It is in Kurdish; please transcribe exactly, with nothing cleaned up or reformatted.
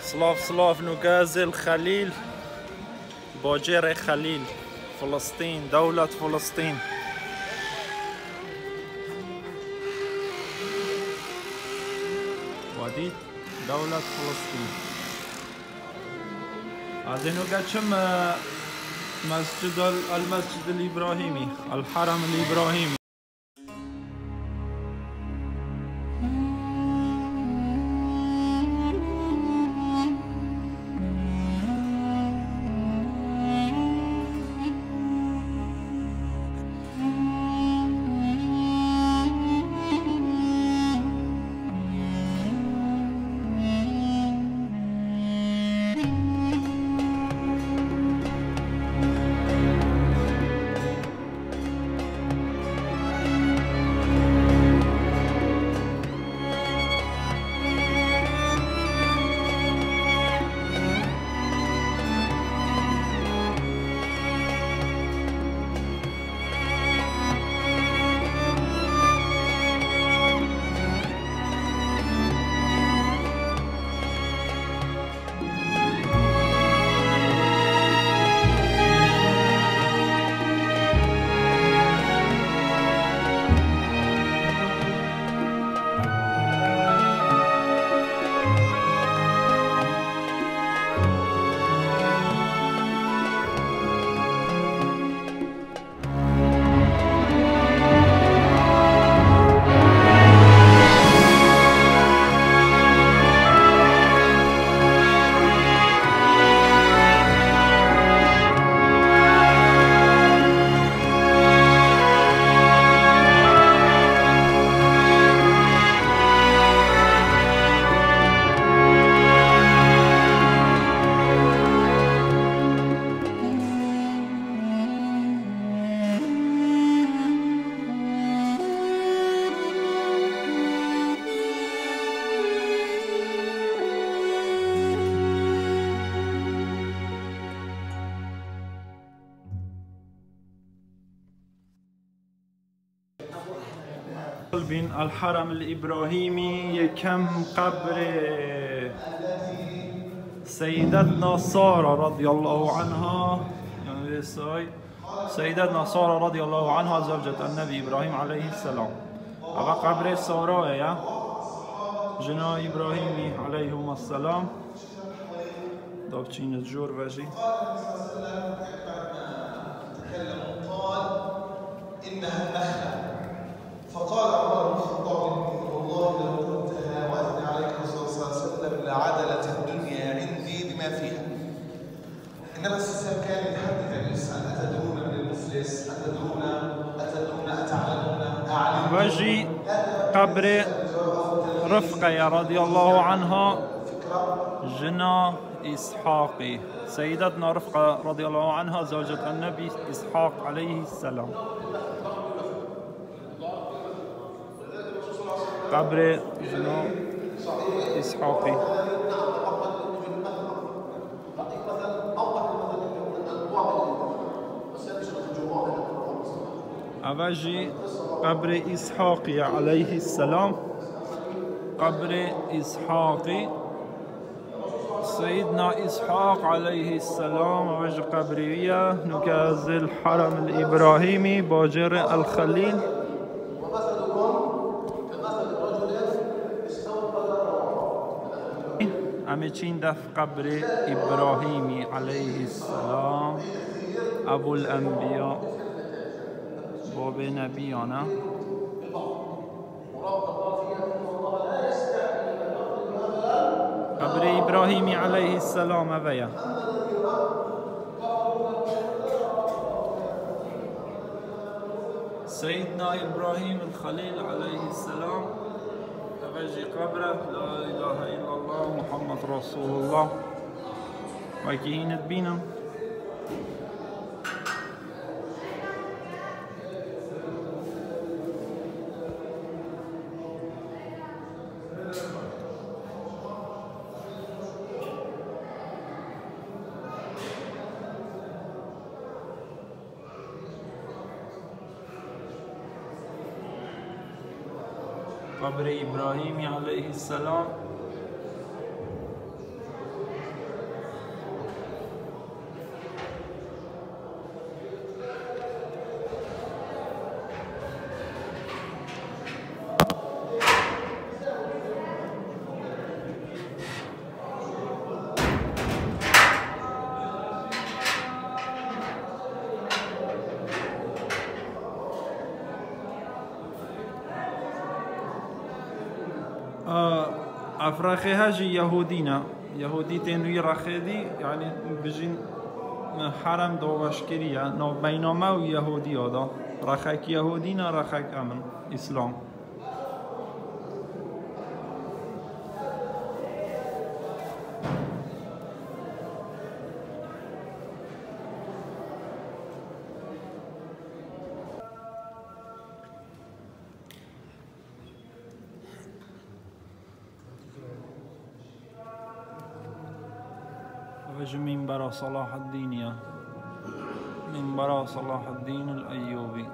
Silav, silav, Nûgazê Xelîl, bacêrê Xelîl, Filistîn, dewlet Filistîn. Wadî, dewlet Filistîn. Ez ê nûge çim, e, Mescid el, el Mescid el Îbrahîmî, el Herem el Îbrahîmî. Bin El Herem El Îbrahîmî, yekem qebrê Seyyidetna Sara radiyallahu anha, yani vê say, Seyyidetna Sara radiyallahu anha zewcet el Nebî Îbrahîm aleyhisselam. Ava qebrê Sarayê ye, jina Îbrahîmî aleyhuma selam. Da biçîne jor ve jî. إنها النخلة. فقال عمر بن الخطاب: والله لو قلتها وأثنى عليك الرسول صلى الله عليه وسلم لعدلت الدنيا عندي بما فيها. النبي صلى الله عليه وسلم كان يتحدث، يعني، يسأل: أتدرون من المفلس؟ أتدرون؟ أتدرون؟ أتعلمون؟ أعلمتم؟ Ve jî qebrê Rifqe ye radiyallahu anha, jina Îshaqî. Seyyidetna Rifqe radiyallahu anha zewcet en-Nebî Îshaq aleyhisselam. Qebrê jina Îshaqî. Eve jî qebrê Îshaqî ye aleyhisselam. Qebrê Îshaqî. Seyyidna Îshaq aleyhisselam, eve jî qebrê wî ye. Nûke Zil Herem el Îbrahîmî, bacêrê El Xelîl. Em ê çîn def qebrê Îbrahîmî aleyhisselam, Ebul Enbiya, babê nebiyan e. Qebrê Îbrahîmî aleyhisselam eve ye. Seyyidna Îbrahîm el Xelîl aleyhisselam, eve jî qebre, La ilahe illallah Muhammed Resulullah. Wekî hîn dibînin. Qebrê Îbrahîmî aleyhisselam. Ev rexê he jî Yehûdî ne. Yehûdî tên wî rexê dî, yanî bijîn herem daweşkirî ye. Navbeyna me û Yehûdiya de. Rexek Yehûdî ne, rexek em in. Îslam. Ev ji mînbera Selahaddînê ye. Mînbera Selahaddîn el-Eyyûbî.